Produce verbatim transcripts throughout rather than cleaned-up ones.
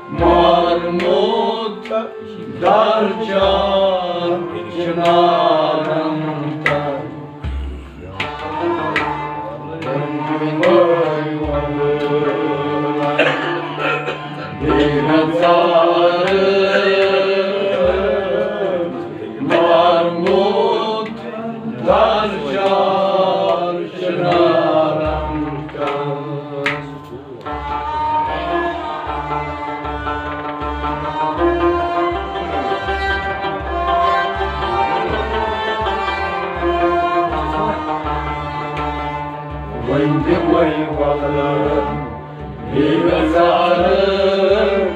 مارمُت درچار چنارن تن۔ مارمُت درچار چنارن تن۔ وۄنۍ دِمَے وَلہٕ بیٚیہِ زارٕ،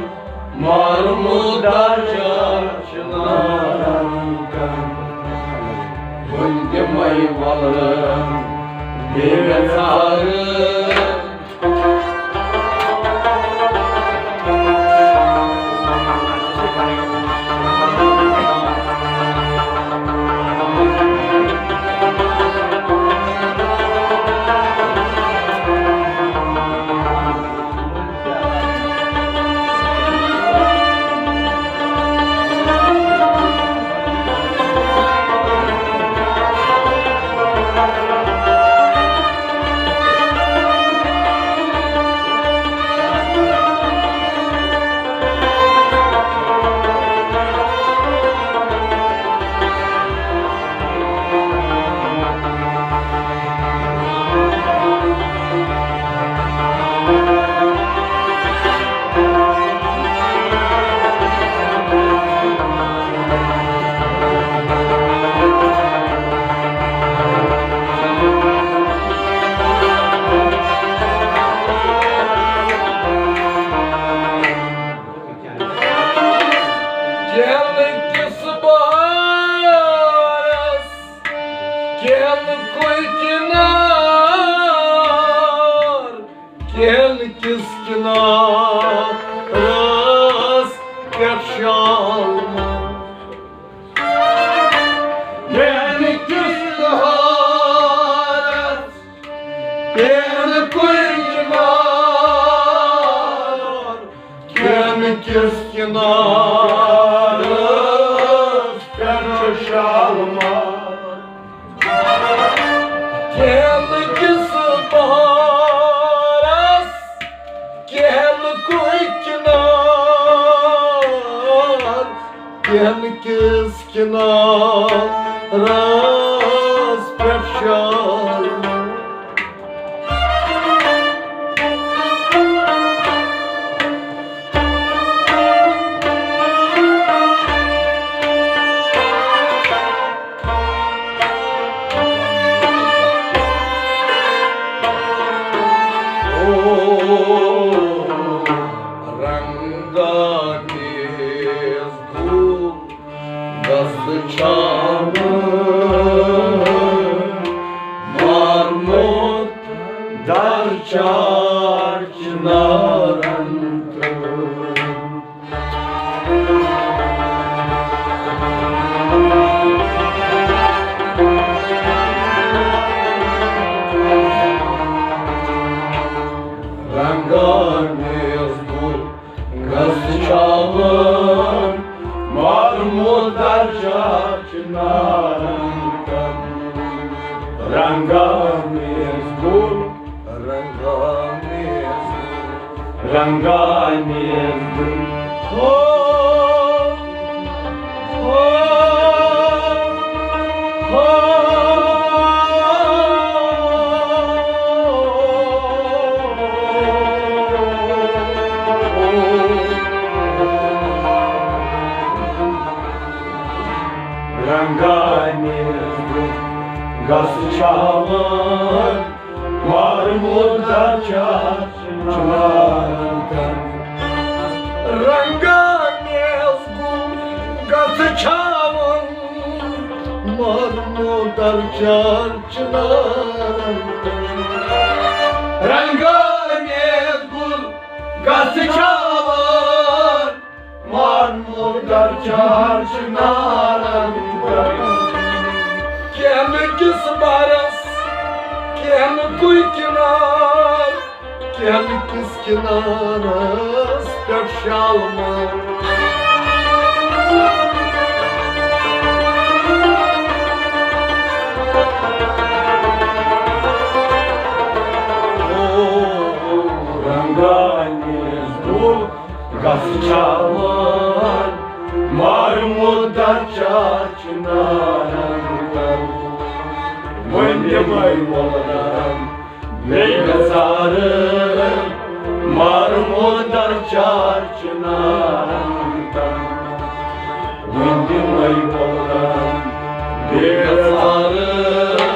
مارمُت درچار چنارن تن۔ وۄنۍ دِمَے وَلہٕ بیٚیہِ زارٕ۔ کیلہٕ کِس بارس، کیلہٕ کُلۍ کِنار، کیلہٕ کِس کِنارس پٮ۪ٹھ شالمار۔ کیلہٕ کِس بارس، کیلہٕ کُلۍ کِنار، کیلہٕ کِس کِنارس پٮ۪ٹھ شالمار۔ کیلہٕ کِس بارس، کیلہٕ کُلۍ کِنار، کیلہٕ کِس کِنارس پٮ۪ٹھ شالمار۔ رنگا تیز گوٚو گژھ چھاوُن، مارمُت درچار چنارن تن۔ رنگا نیز گوٚو گژھ چھاوُن، مارمُت درچار چنارن تن۔ رنگا نیز گُل، رنگا نیز گُل، رنگا نیز گُل۔ ہو، ہو، ہو۔ رنگا نیز گُل گژھ چھاوُن، مارمُت درچار چنارن تن۔ رنگا نیز گُل گژھ چھاوُن، مارمُت درچار چنارن تن۔ رنگا نیز گُل گژھ چھاوُن، مارمُت درچار چنارن تن۔ کُے کِنار، کیٚنہہ کِس کِنارَس پٮ۪ٹھ شالمار۔ او رنگا نیز دُل گژھ چاوان، مارمُت درچار چنارن تل۔ وۄنۍ دِمَے وۄلرن بیٚیہِ گژارٕ، مارمُت درچار چنارن تل۔ وۄنۍ دِمَے وۄلرن بیٚیہِ گژارٕ۔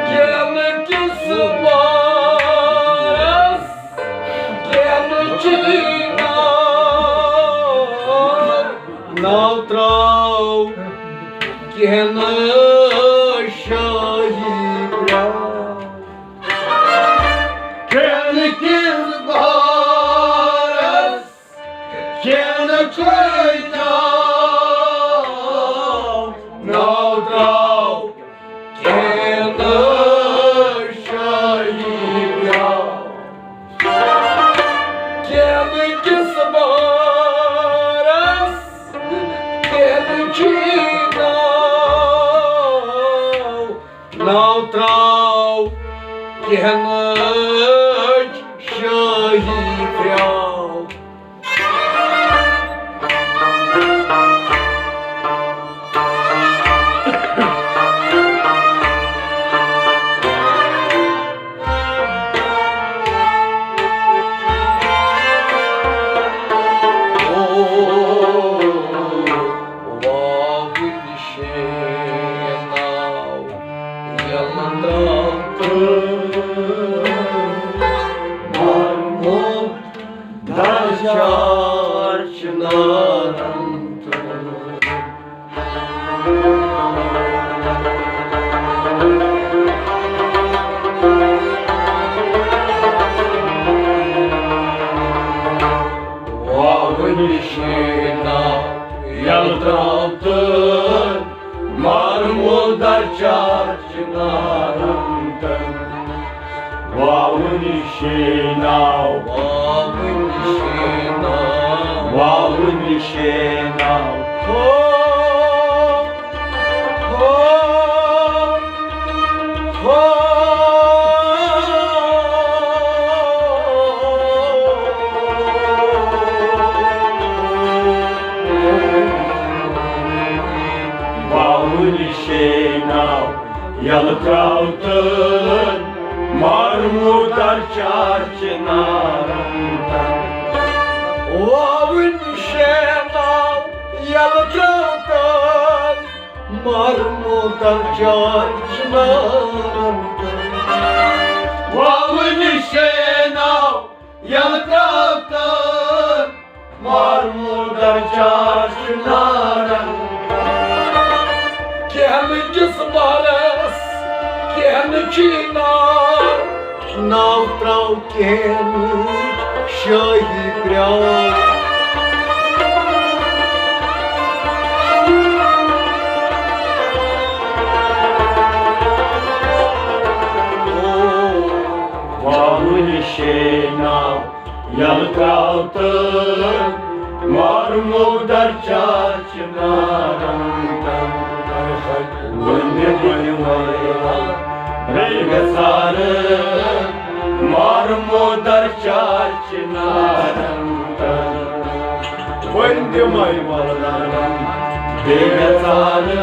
کینہہ کس بارس کینہہ چینا ناو تراو کینہہ شاہی پراو۔ کینہہ کس بارس کینہہ کٲتیاو ناو تراو کینہہ شاہی پراو۔ کینہہ کس بارس کینہہ چینا ناو تراو کینہہ شاہی پراو۔ درچار چنارن تل۔ واوٕنۍ شینا یلہٕ تراو تہٕ مارمُت درچار چنارن تل۔ واوٕنۍ شینا، واوٕنۍ شینا، واوٕنۍ شینا۔ ہو، ہو، ہو۔ واوٕنۍ شینا یلہٕ تراو تہٕ مارمُت درچار چنارن تل۔ واوٕنۍ شینا یلہٕ تراو تہٕ مارمُت درچار چنارن تل۔ واوٕنۍ شینا یلہٕ تراو تہٕ مارمُت درچار چنارن۔ کینہہ کس بارس کینہہ چینا ناو تراو کینہہ شاہی پراو۔ واوٕنۍ شینا یلہٕ تراو تہٕ مارمُت درچار چنارن تل۔ وۄنۍ دِمَے وۄلرن بیٚیہِ گژارٕ، مارمودر چار چنارن تن، وۄنۍ دِمَے وَلرن بیٚیہِ ژارن۔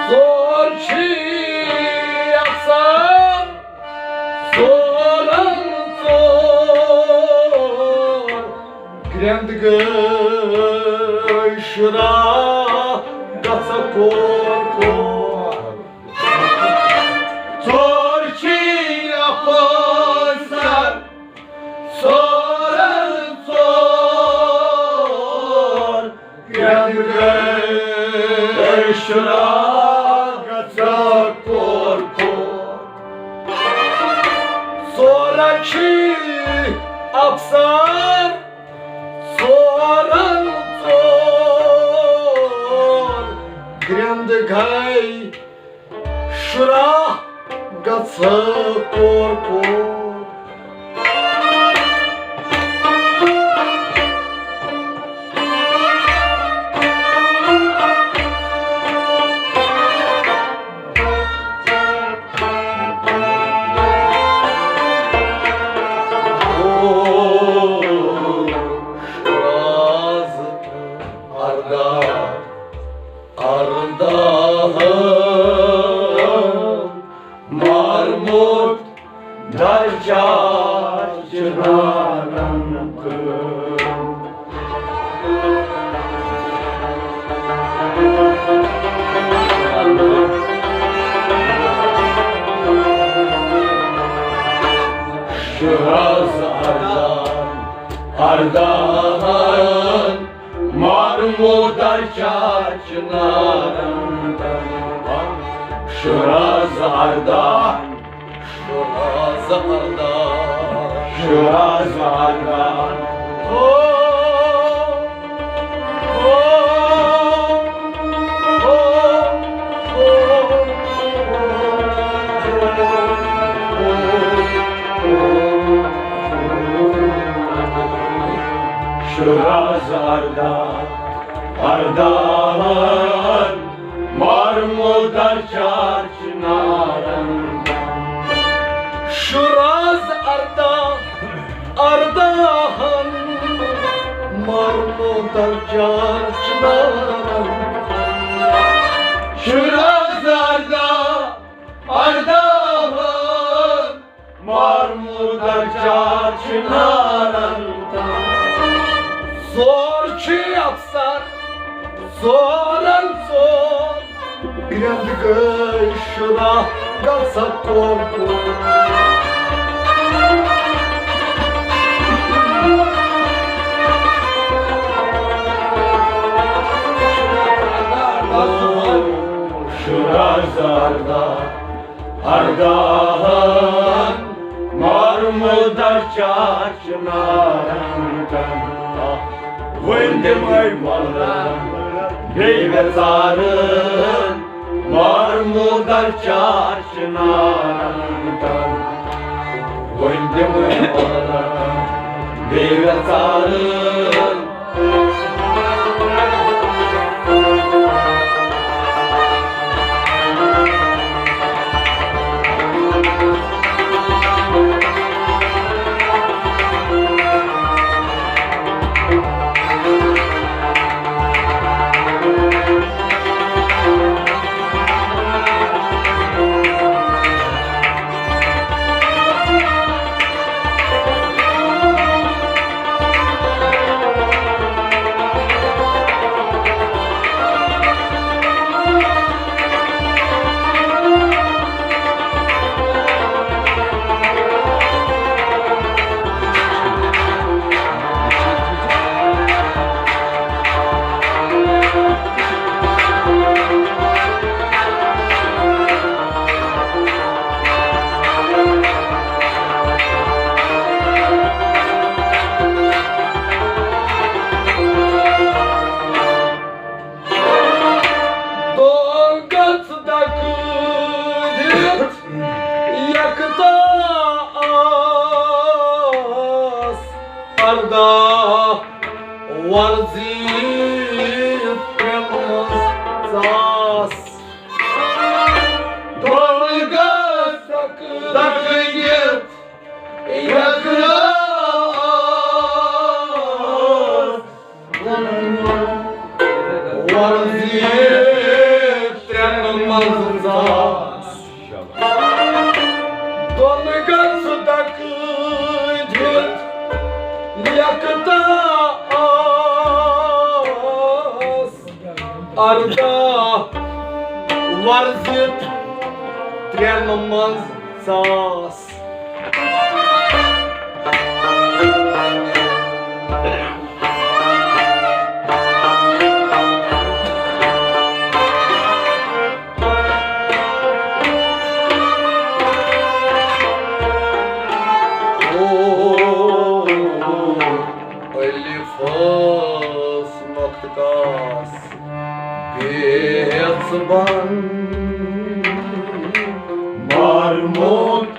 ژور چھی آسان، ژورن ژور گرٛٮ۪نٛد گٔے شُراہ گژھٕ کور کور۔ ژور چھی اَپٲرۍ سر، ژورن ژور گرٛٮ۪نٛد گٔے شُراہ گژھٕ کور کور۔ ژورن چھی اَپٲرۍ سر، ژورن ژور گرٛٮ۪نٛد گٔے شُراہ گژھٕ کور کور۔ شُراہ ارداہ، ارداہ مارموٹ درچار چنارن تہٕ۔ شُراہ ارداہ، ارداہن مارمودر چار چنارن تن۔ شُراہ ارداہ، شُراہ ارداہ، شُراہ ارداہ۔ ہو، ہو، ہو، ہو۔ شُراہ ارداہ، ارداہن مارمودر چار چنارن۔ شُراہ ارداہ، ارداہن مارمودر چار چنارن۔ شُراہ ارداہ، ارداہن مارمودر چار چنارن تن۔ ژور چھی اَپٲرۍ سر، ژورن ژور گرٛٮ۪نٛد گٔے شُراہ گژھٕ کور کور۔ شُراہ ارداہ، ارداہن مارمودر چار چنارن تن۔ وۄنۍ دِمَے وَلرن بیٚیہِ وٮ۪ژارن مارمودر چار چنارن تن۔ وۄنۍ دِمَے وَلرن بیٚیہِ وٮ۪ژارن۔ دۄن گژھ دَکہٕ دِتھ یَکدَم وۄرزِتھ ترٛٮ۪ن منٛز ژاس۔ دۄن گژھ دَکہٕ دِتھ یَکدَم اَرداہ وۄرزِتھ ترٛٮ۪ن منٛز ژاس۔ او الفس نقطہٕ کاس بیس بن مارموت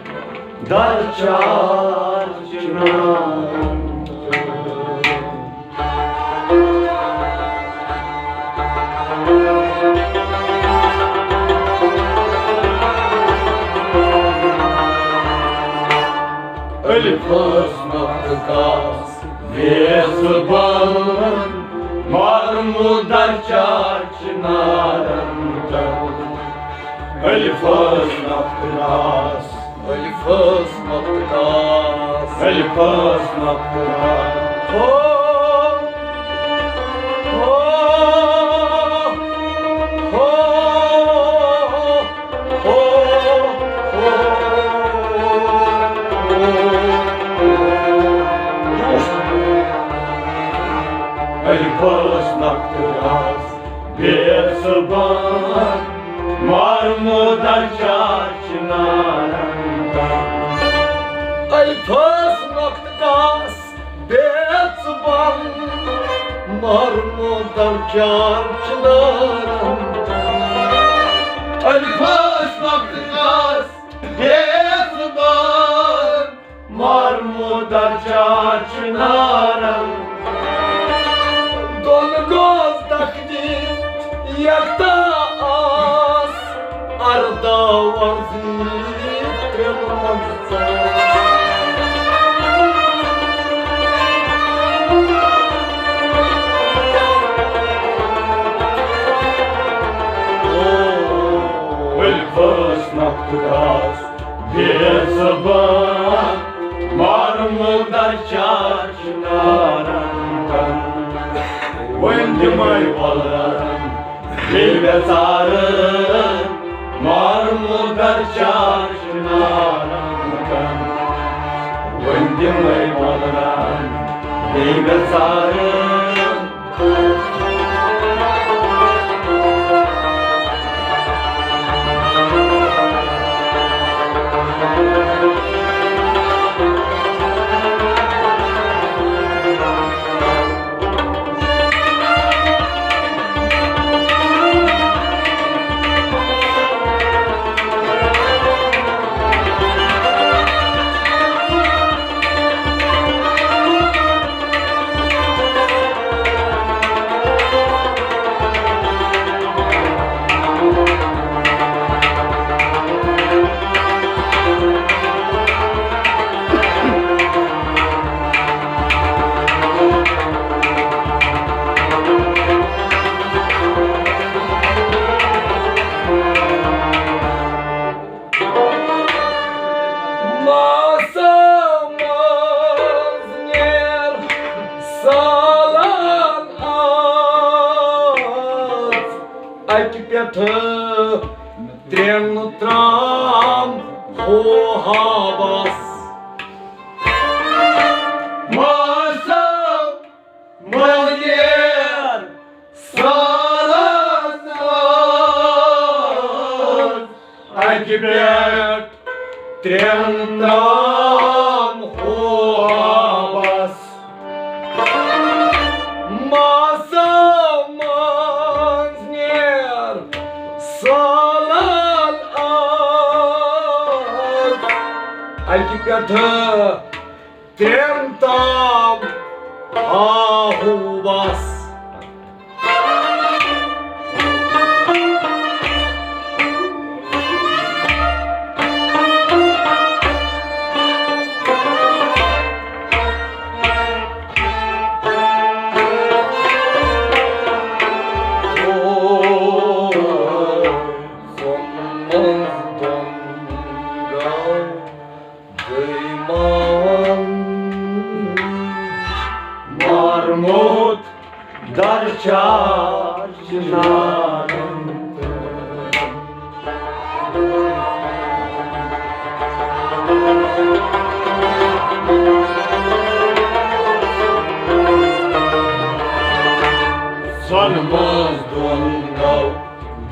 درچار چنان۔ الفس نقطہٕ کاس ویس بن مارموت درچار چنارن۔ الفس نقطہٕ کاس الفس نقطہٕ کاس الفس نقطہٕ کاس۔ ہو، ہو، ہو، ہو، ہو۔ الفس نقطہٕ کاس بیس بن مارموت درچار چنارن۔ الفس نقطہٕ کاس بیس بن مارموت درچار چنارن۔ الفس نقطہٕ کاس بیس بن مارموت درچار چنارن۔ دۄن گژھ دَکہٕ دِتھ یَکدَم آس اَرداہ وۄرزِتھ ترٛٮ۪ن منٛز ژاس۔ او الفس نقطہٕ کاس بیس بن مارموت درچار چنارن۔ وۄنۍ دِمَے وۄلرن بیٚیہِ وٮ۪ژارٕ مارموت درچار چنارن۔ وۄنۍ دِمَے وۄلرن بیٚیہِ وٮ۪ژارٕ۔ ماسہٕ منٛز نیر سالان آز اَکہِ پٮ۪ٹھٕ ترٛٮ۪ن ترام ہوہابس۔ ماسہٕ منٛز نیر سالس منٛز اَکہِ پٮ۪ٹھ ترٛٮ۪ن تام ہوہابس۔ ماسہٕ منٛز نیر سالن آز اَکہِ پٮ۪ٹھٕ ترٛٮ۪ن تام آہوٗ بس۔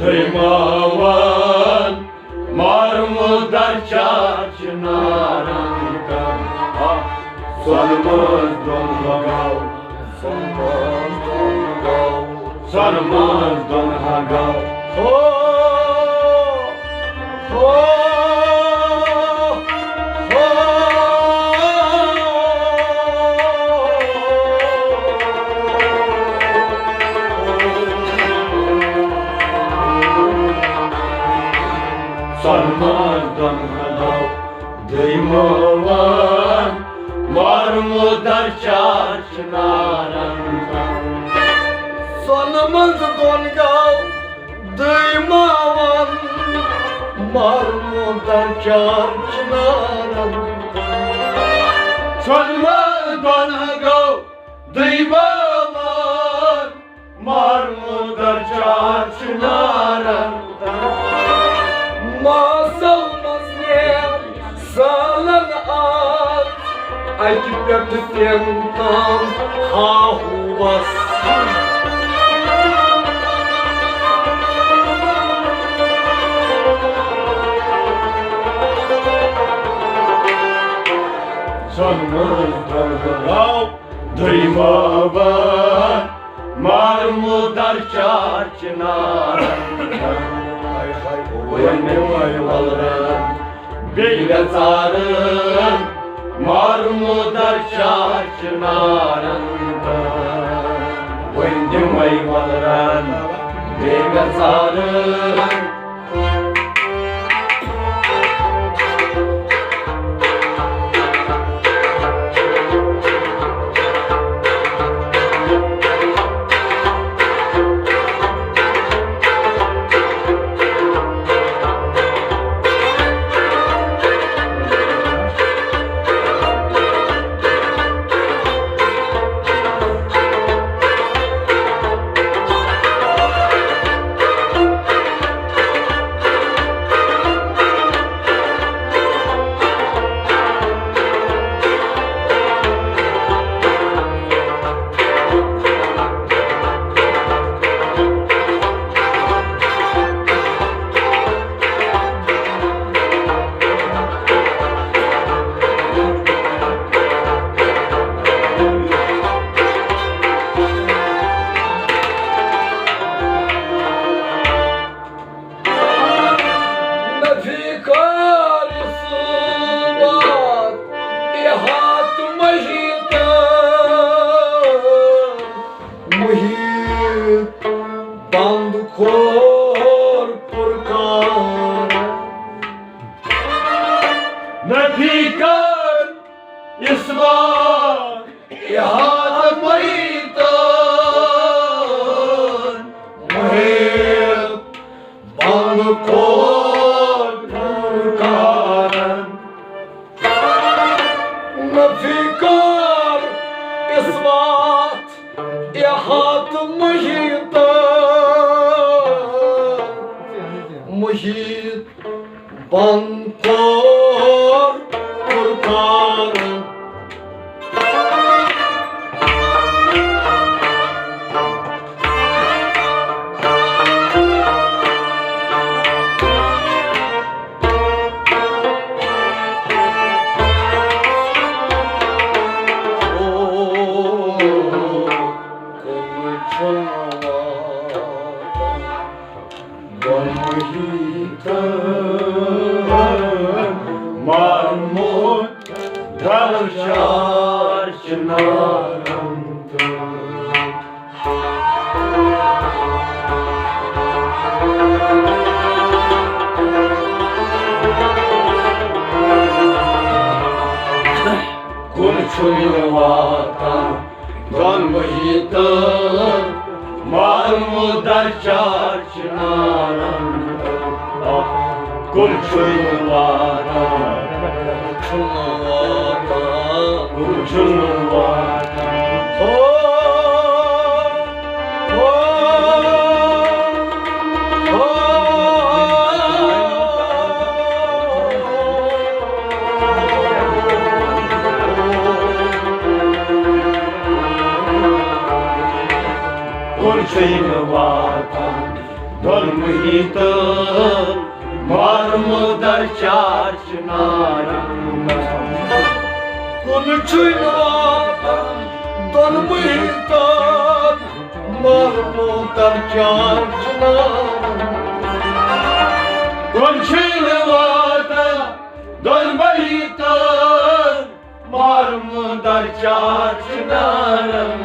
تُہۍ ما وَن مارمُت درچار چِنارن تل۔ آ، سۄنہٕ منٛز دۄن ہگاو، سۄنہٕ منٛز دۄن ہگاو، سۄنہٕ منٛز دۄن ہگاو۔ ہو، ہو، ہو۔ سۄنہٕ منٛز دۄن ہگاو، دٔیمہٕ وان، مارمُت درچار چِنارن تل۔ سۄنہٕ منٛز دۄن گاو، دٔیمہٕ وان، مارمُت درچار چِنارن تل۔ سۄنہٕ منٛز دۄن گاو، دٔیمہٕ وان، مارمُت درچار چِنارن تل۔ ماسو منٛز نیر زالن آز، اَکہِ پٮ۪ٹھٕ ترٛٮ۪ن تام ہاہوٗ وس۔ سۄنہٕ منٛز دۄن گاو، دٔیمہٕ وان، مارمُت درچار چِنارن تل۔ وۄنۍ دِمَے وۄلرن بیٚیہِ وٮ۪ژارن، مارمُت درچار چِنارن تل۔ وۄنۍ دِمَے وۄلرن بیٚیہِ وٮ۪ژارن۔ نفی کار اصابت احاطہٕ محیط، محیط بند کور پرکار۔ نفی کار اصابت احاطہٕ محیط، محیط بند کور پرکارن۔ نفی کار اصابت احاطہٕ محیط، محیط بند کور پرکارن۔ محیطن مارمُت درچار چنارن تل۔ کُن چھُنہٕ واتان دۄن محیطن مارمُت درچار چنارن تل۔ کُن چھُنہٕ واتان، کُن چھُنہٕ واتان۔ ہو، ہو، ہو۔ کُن چھُے نہٕ واتان دۄن تہٕ مارمُدر چار چنارن۔ کُن چھُے نہٕ واتان دۄنوٕنی تن، مارمُدر چار چنارن۔ کُن چھُے نہٕ واتان دۄنوٕنی تن، مارمُدر چار چنارن۔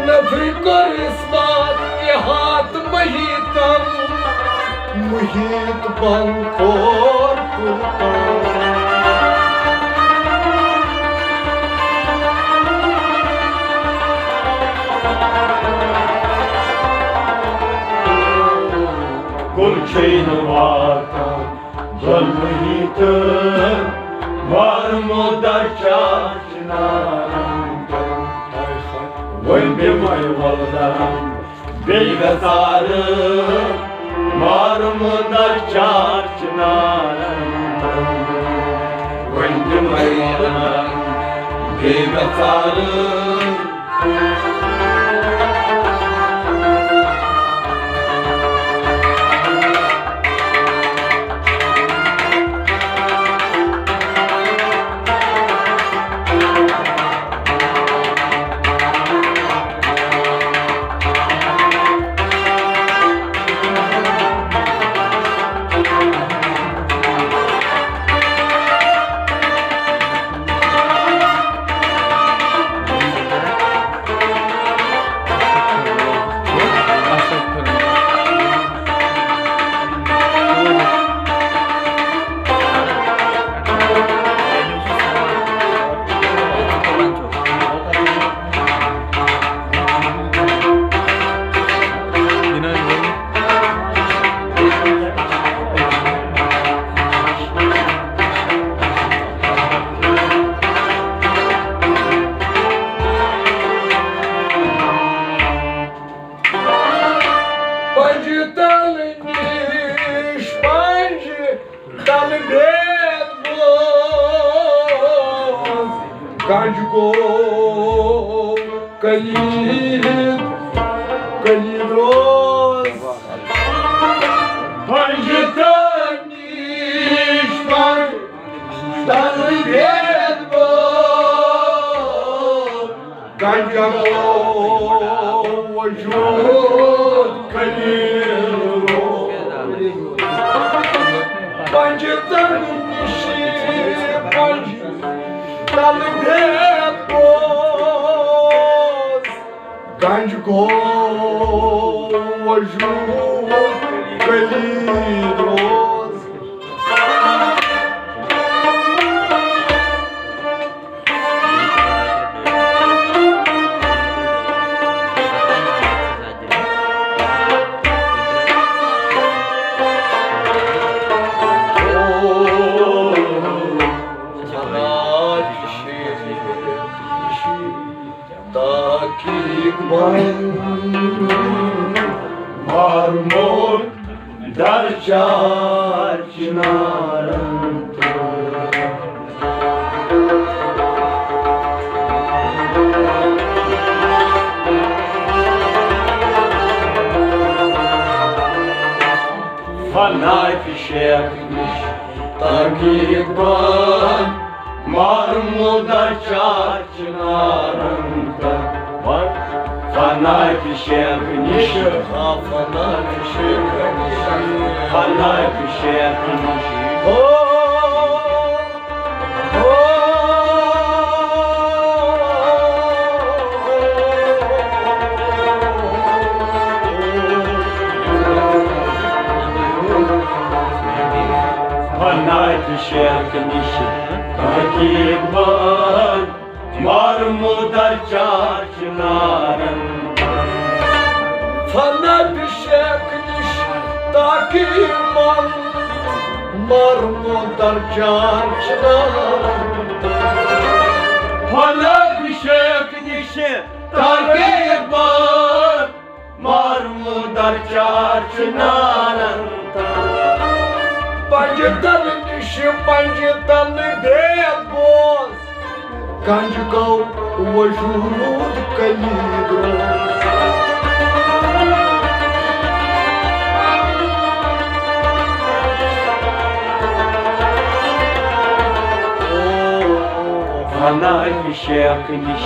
نفری کٔر اثبات احاطہٕ محیطن، محیط بنٛد کوٚر قربان۔ کُن چھُے نہٕ واتان دۄنوٕنی تن، مارمُدر چار چنارن۔ وۄنۍ دِمَے وۄلرن بیٚیہِ گژارٕ، مارمُدر چار چنارن۔ وۄنۍ دِمَے وۄلرن بیٚیہِ گژارٕ۔ پنجہِ تل نِش پنجہِ تل بید بوز، گنج گوٚو کلید، کلید روز۔ پنجہِ تل نِش پنجہِ تل بید بوز، گنجا گوٚو وجود کلید۔ پنجہِ تل نِش پنجہِ تل بید بوز، گنج گوٚو وجود کلید روز۔ تحقیق بن مارمُدر چار چنارن تہٕ۔ فنا فی شیخ نِش تحقیق بن مارمُدر چار چنارن تہٕ۔ فنا فی شیخ نِش، فنا فی شیخ نِش، فنا فی شیخ نِش۔ ہو، ہو۔ فنا فی شیخ نِش تحقیق بن مارمُدر چار چنارن۔ فنا فی شیخ نِش تحقیق بن مارمُدر چار چنارن۔ فنا فی شیخ نِش تحقیق بن مارمُدر چار چنارن تہٕ۔ پنجہِ تل نِش پنجہِ تل بید بوز، گنج گوٚو وجود کلید روز۔ شیخ نِش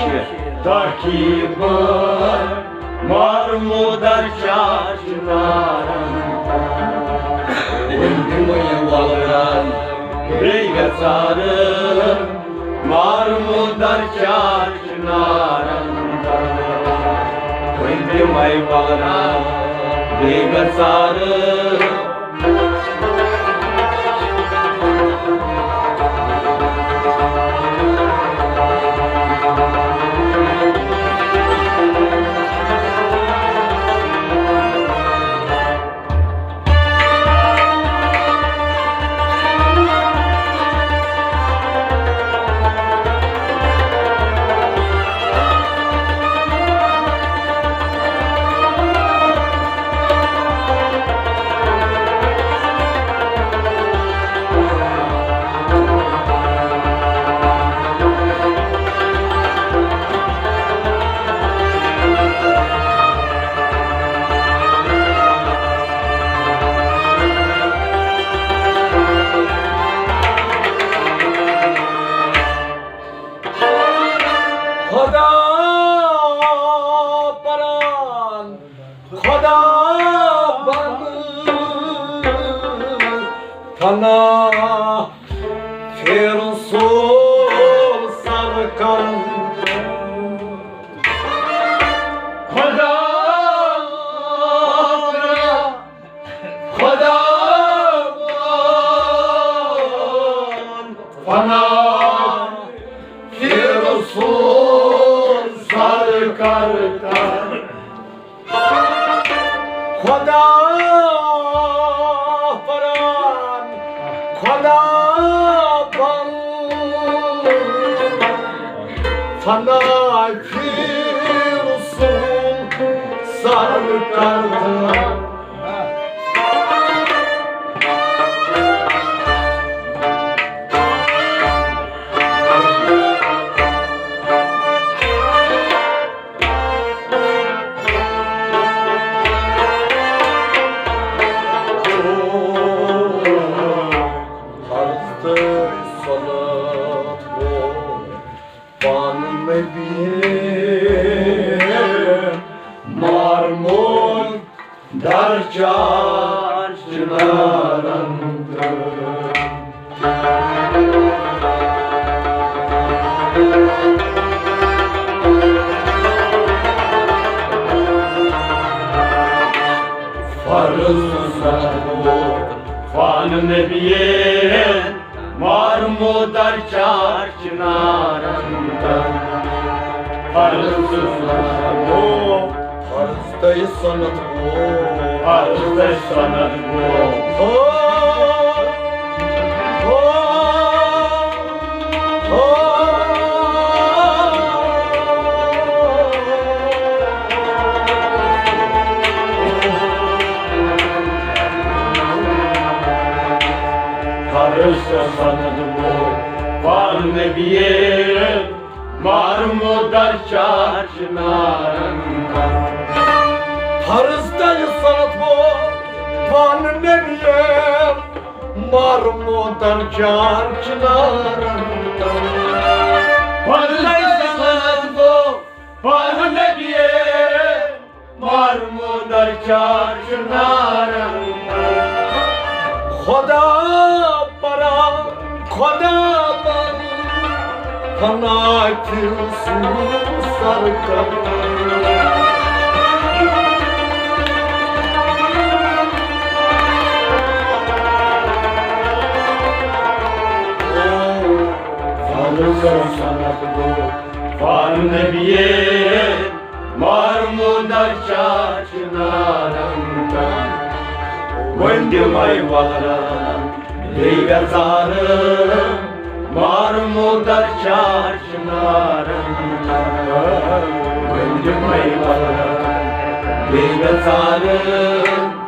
تقیٖبہٕ، مارمُدر چار چنارن۔ وۄنۍ دِمَے وَلرَن بیٚیہِ گژارٕ، مارمُدر چار چنارن۔ وۄنۍ دِمَے وَلرَن بیٚیہِ گژارٕ۔ خدا پران، خدا بنٛد، فنا پھر سول سر کرن۔ خدا، خدا، فنا پھر سول سر کرن۔ خدا پران، خدا بنٛد، فنا پھر سول سر کرن۔ پان نبی مارمون در چار چنارن۔ فرض سنت گو فان نبیین، مارمودر چار چنارن۔ فرض سنت گو، فرض تہٕ سنت گو، فرض تہٕ سنت گو۔ ہو، ہو، ہو۔ فرض تہٕ سنت گو فان نبیین، مارمودر چار چنارن۔ فرض تہٕ سنت گو فان نبیین، مارمودر چار چنارن۔ فرض تہٕ سنت گو فان نبیین، مارمودر چار چنارن۔ خدا پران، خدا بنٛد، فنا پھر سول سر کرن۔ فرض سنت گو فان نبیین، مارمودر چار چنارن۔ وۄنۍ دِمَے وَلرَن بیٚیہِ گژارٕ، مارمودر چار چنارن۔ وۄنۍ دِمَے وَلرَن بیٚیہِ گژارٕ۔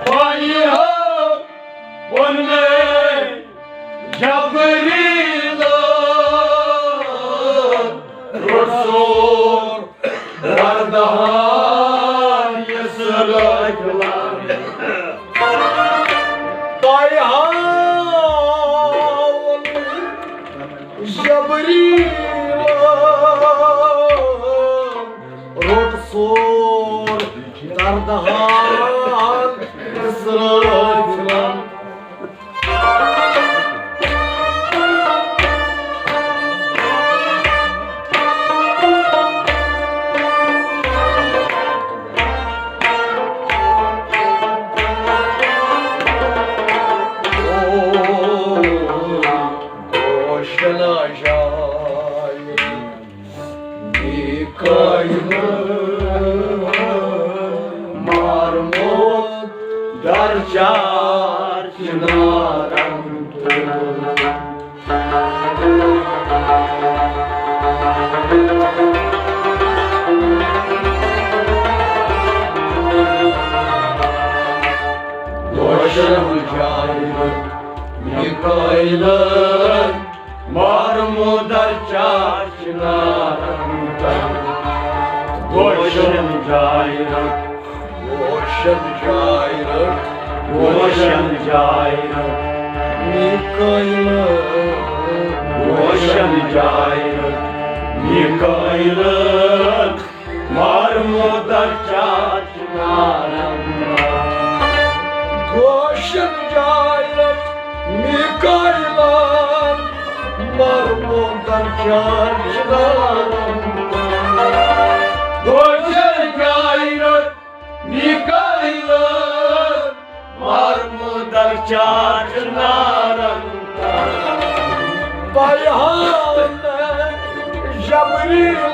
پایہِ ہا پننے جبریل رسول دردہان اسرافیل۔ پایہِ ہا جبریل روٚٹ سور دردہان اسرافیلن۔ گوشن جایہِ میکائیل مارموت در چار چنارن تل۔ گوشن جایہِ میکائیل مارموت در چار چنارن تل۔ گوشن جایہِ، گوشن جایہِ، گوشن جایہِ میکائیل، گوشن جایہِ میکائیل مارموت در چار چنارن۔ گوشن جایہِ میکائیل مارموت در چار چنارن۔ گوشن جایہِ میکائیل مارموت در چار چنارن۔ پایہِ ہا جبریل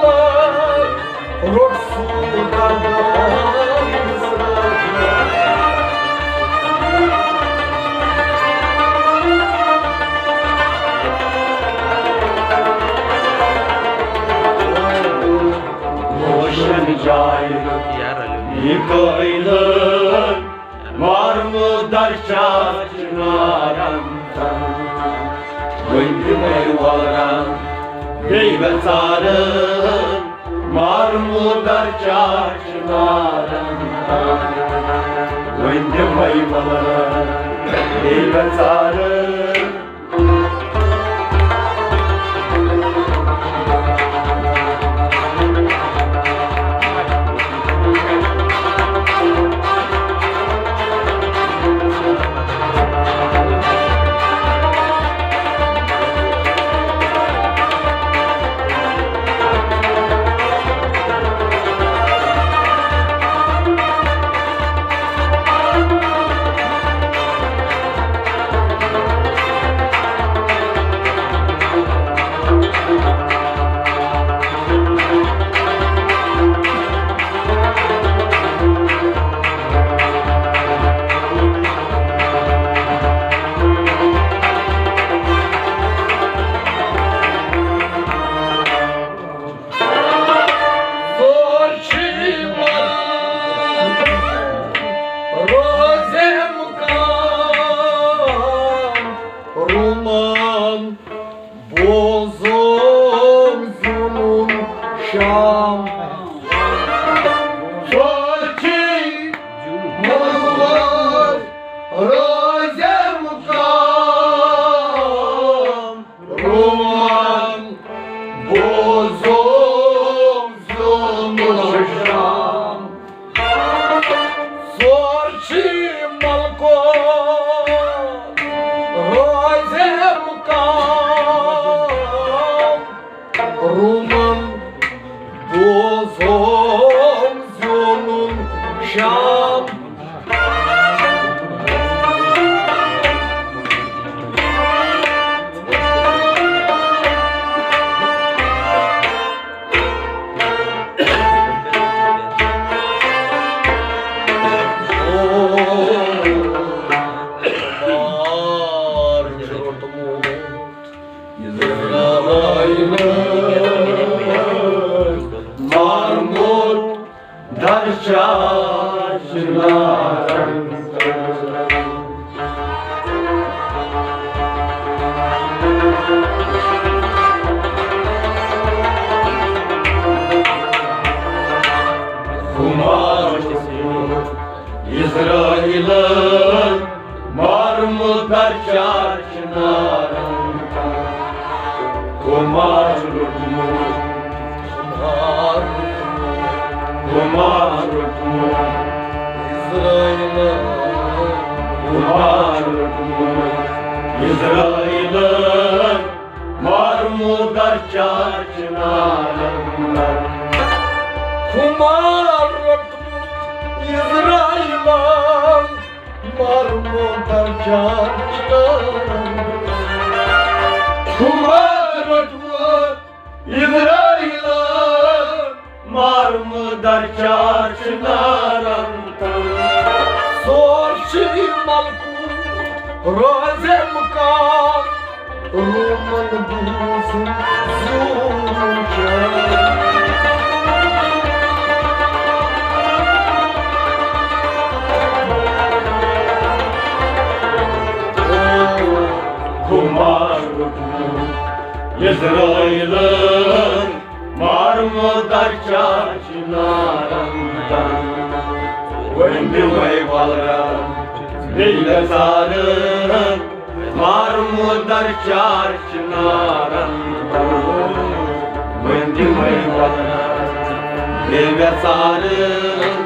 روٚٹ سور دردہان اسرافیلن۔ گوشن جایہِ میکائیل مارموت در چار چنارن تل۔ وۄنۍ دِمے وۄلرن بیٚیہِ وٮ۪ژارن مارموت در چار چنارن تل۔ وۄنۍ دِمے وۄلرن بیٚیہِ وٮ۪ژارن۔ زور چھِ یِوان روزے مقام رومان، بوزُم زیُنُن شام۔ زور چھِ یِوان روزے مقام رومان، بوزُم زیُنُن شام۔ زور چھِ ملکوت روزے مقام رومان، بوزُم زیُنُن شام۔ مارموت درچار چنارن۔ خمار عزرائیل مارمُت درچار چنارن۔ خمار روٚٹمُت، خمار روٚٹمُت، خمار روٚٹمُت عزرائیل، خمار روٚٹمُت عزرائیل مارمُت درچار چنارن۔ خمار روٚٹمُت عزرائیل مارمُت درچار چنارن۔ خمار روٚٹمُت عزرائیل مارمُت درچار چنارن۔ سورسٕے ملکوت روزِ مکان، رومن بوزُن زوٗن چار۔ خمار روٚٹمُت عزرائیلن مارمُت درچار چنارن۔ وۄنۍ دِمَے وَلرَن بیٚیہِ وٮ۪ژارَن، مارمُت درچار چنارن۔ وۄنۍ دِمَے وَلرَن بیٚیہِ وٮ۪ژارَن۔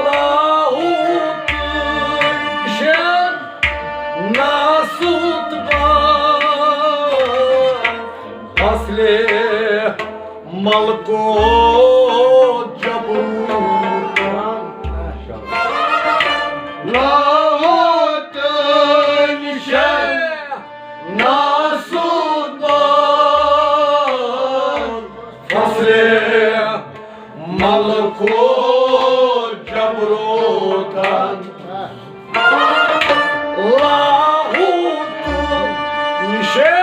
لاہوت شہر ناسوت بان، فصلِ ملکوت جبروت۔ لاہوت شہر ناسوت بان، فصلِ ملکوت جبروتن۔ لاہوت نشے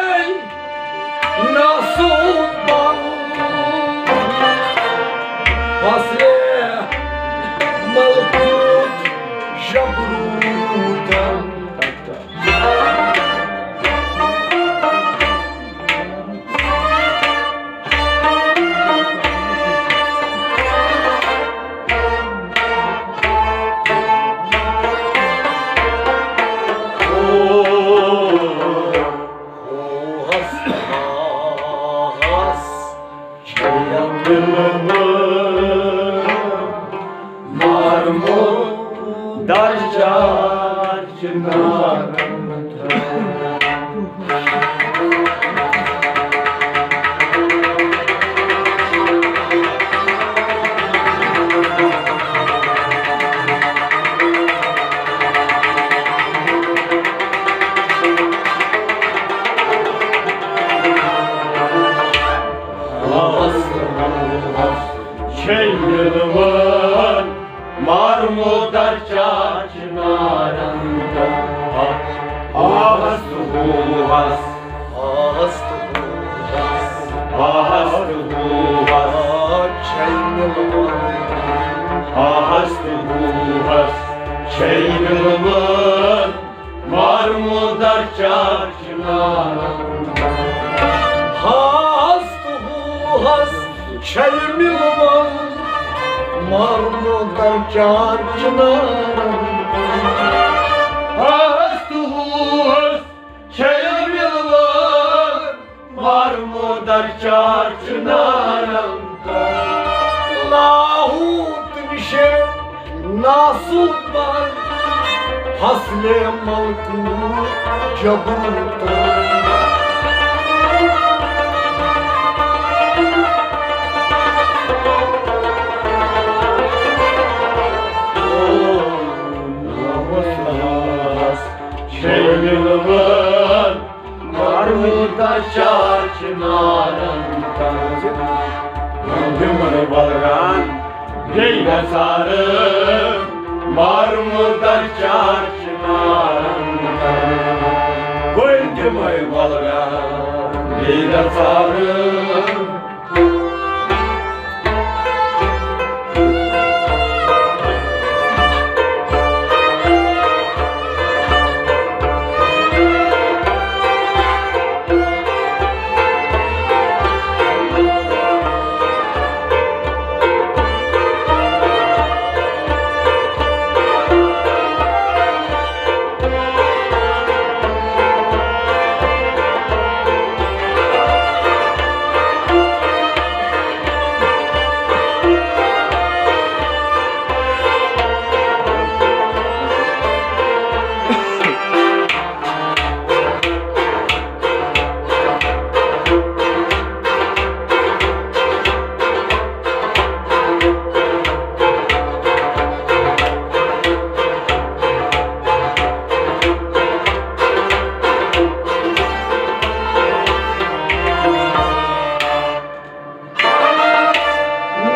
ناسوت بان، فصلِ ملکوت جبروتن۔ مارمُت درچار چنارن۔ چھے یِلوان مارمُت درچار چنارن۔ چھے مِلوان مارمو درچار چنارن۔ ہس تہٕ ہُس چھے مِلوان مارمو درچار چنارن۔ لاہوت نِشے ناسوت بن، فصلِ ملکوت جبروت۔ او ناوس چھے مِلوان مارمو درچار چنارن تن۔ وۄنۍ دِمے ولران بیٚیہِ گژھارٕ، مارمو درچار چنارن تن۔ وۄنۍ دِمے ولران بیٚیہِ گژھارٕ۔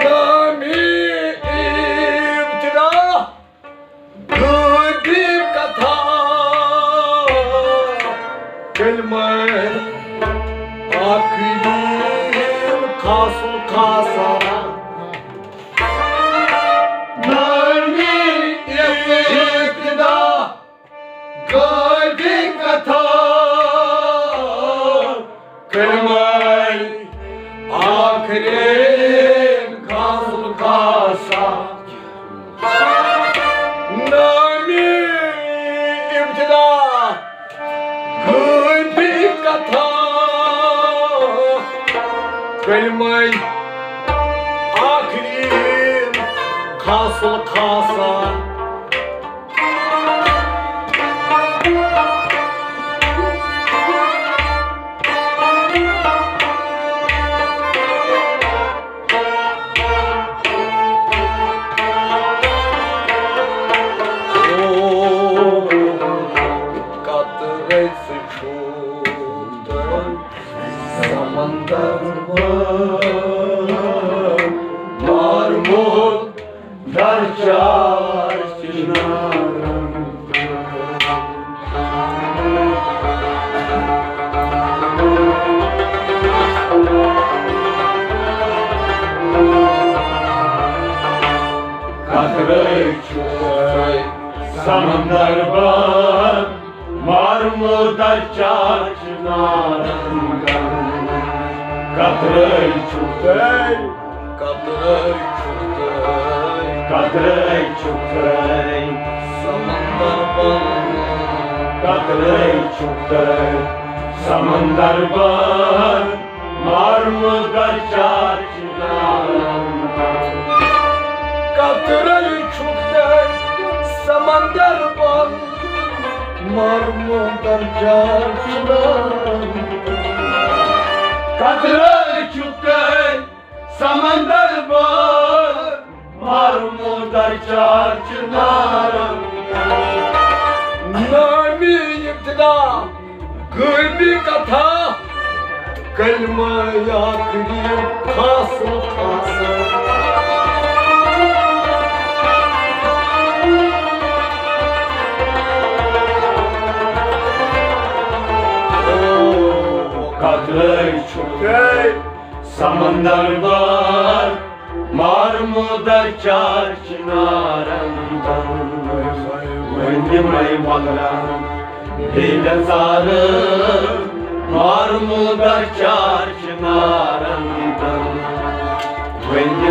نامی ابتدا، غٲبی کتھا، کلمہ آخری خاص الخاصہ۔ نامی ابتدا، غٲبی کتھا، کلمہ آخری خاص الخاصہ۔ نامی ابتدا، غٲبی کتھا، کلمہ آخری خاص الخاصہ۔ قطرے ژٕ چھُکھ سمندر مارمُت درچار چنارن۔ قطرے چھُ سمندر بن، مارمُت درچار چنارن۔ قطرے چھُکھ ژٕ، قطرے چھُکھ ژٕ، قطرے چھُکھ ژٕ، سمندر بن۔ قطرے چھُکھ ژٕ، سمندر بن، مارمُت درچار چنارن۔ قطرے چھُکھ ژٕ، سمندر بن، مارمُت درچار چنارن۔ قطرے چھُکھ ژٕ، سمندر بن، مارمُت درچار چنارن۔ نامی ابتدا، غٲبی کتھا، کلمہ آخری خاص الخاصہ۔ قطرے چھُکھ ژٕ، سمندر بن، مارمُت درچار چنارن تن۔ وۄنۍ دِمے ولران بیٚیہِ گژھارٕ، مارمُت درچار چنارن تن۔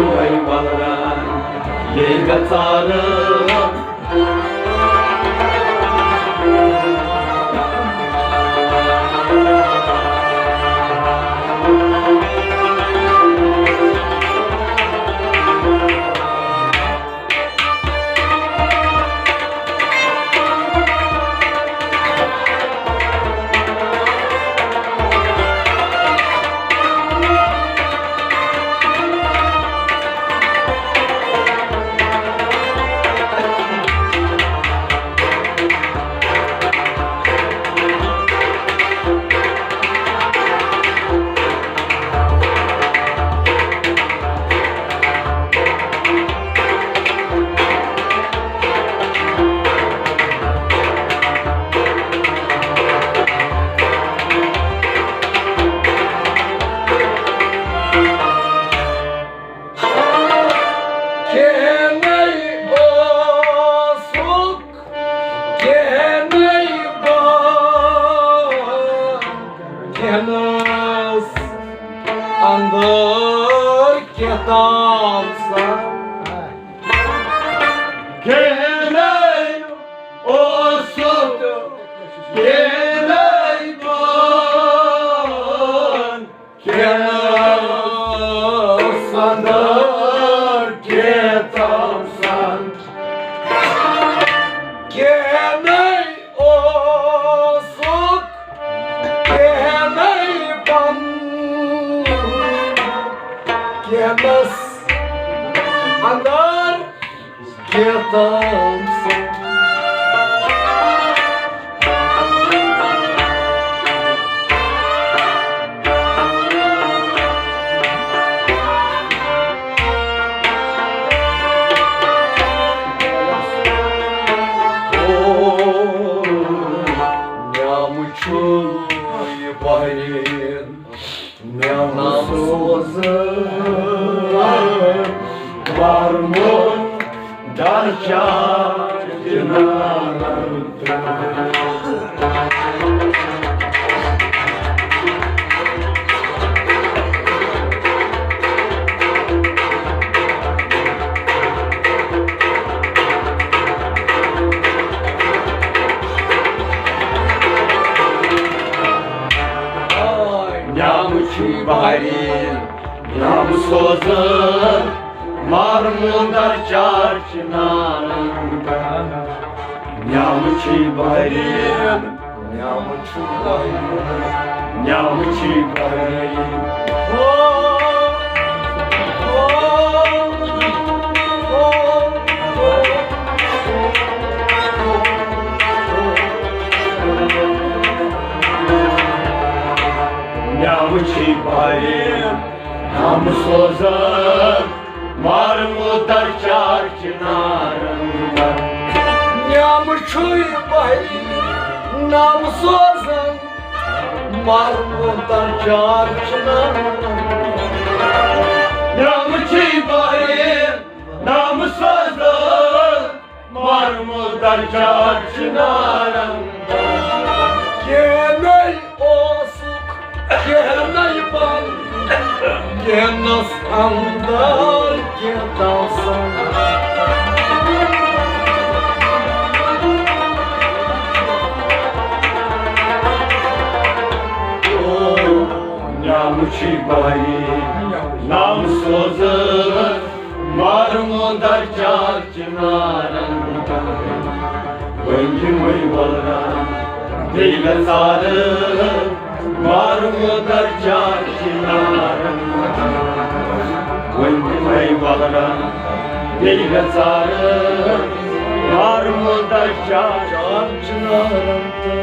وَلران ییٚلہِ گژھان۔ کینٛہہ نَے اوسُکھ، کینٛہہ نَے بہٕ، کینٛہہ نَس اَندَر کینٛہہ تام سا۔ کینٛہہ نَے اوسُکھ، کینٛہہ نَے بہٕ، کینٛہہ نَس اَندَر کینٛہہ تام سا۔ کینٛہہ نَے اوسُکھ، کینٛہہ نَے بہٕ، کینٛہہ نَس اَندَر کینٛہہ تام سا۔ او، نیامہٕ چھُے بحرین، نیامہٕ سوزٕ ورمُن درچار چنارن تہٕ۔ نیامہٕ چھُے بحرین، نیامہٕ سوزٕ ورمُن درچار چنارن۔ نیامہٕ چھُے بحرین، نیامہٕ چھُے بحرین، نیامہٕ چھُے بحرین۔ او، او، او، او۔ نیامہٕ چھُے بحرین، نیامہٕ سوزٕ ورمُن درچار چنارن۔ نیامہٕ چھُے بحرین، نیامہٕ سوزٕ ورمُن درچار چنارن۔ نیامہٕ چھُے بحرین، نیامہٕ سوزٕ ورمُن درچار چنارن۔ کینٛہہ نَے اوسُکھ، کینٛہہ نَے بہٕ، کینٛہہ نَس اَندَر کینٛہہ تام سا۔ او، نیامہٕ چھُے بحرین، نیامہٕ سوزٕ ورمُن درچار چنارن۔ وۄنۍ دِمَے وَلران بیٚیہِ وٮ۪ژارٕ، ورمُن درچار چنارن۔ وۄنۍ دِمَے وَلران بیٚیہِ وٮ۪ژارٕ، ورمُن درچار چنارن۔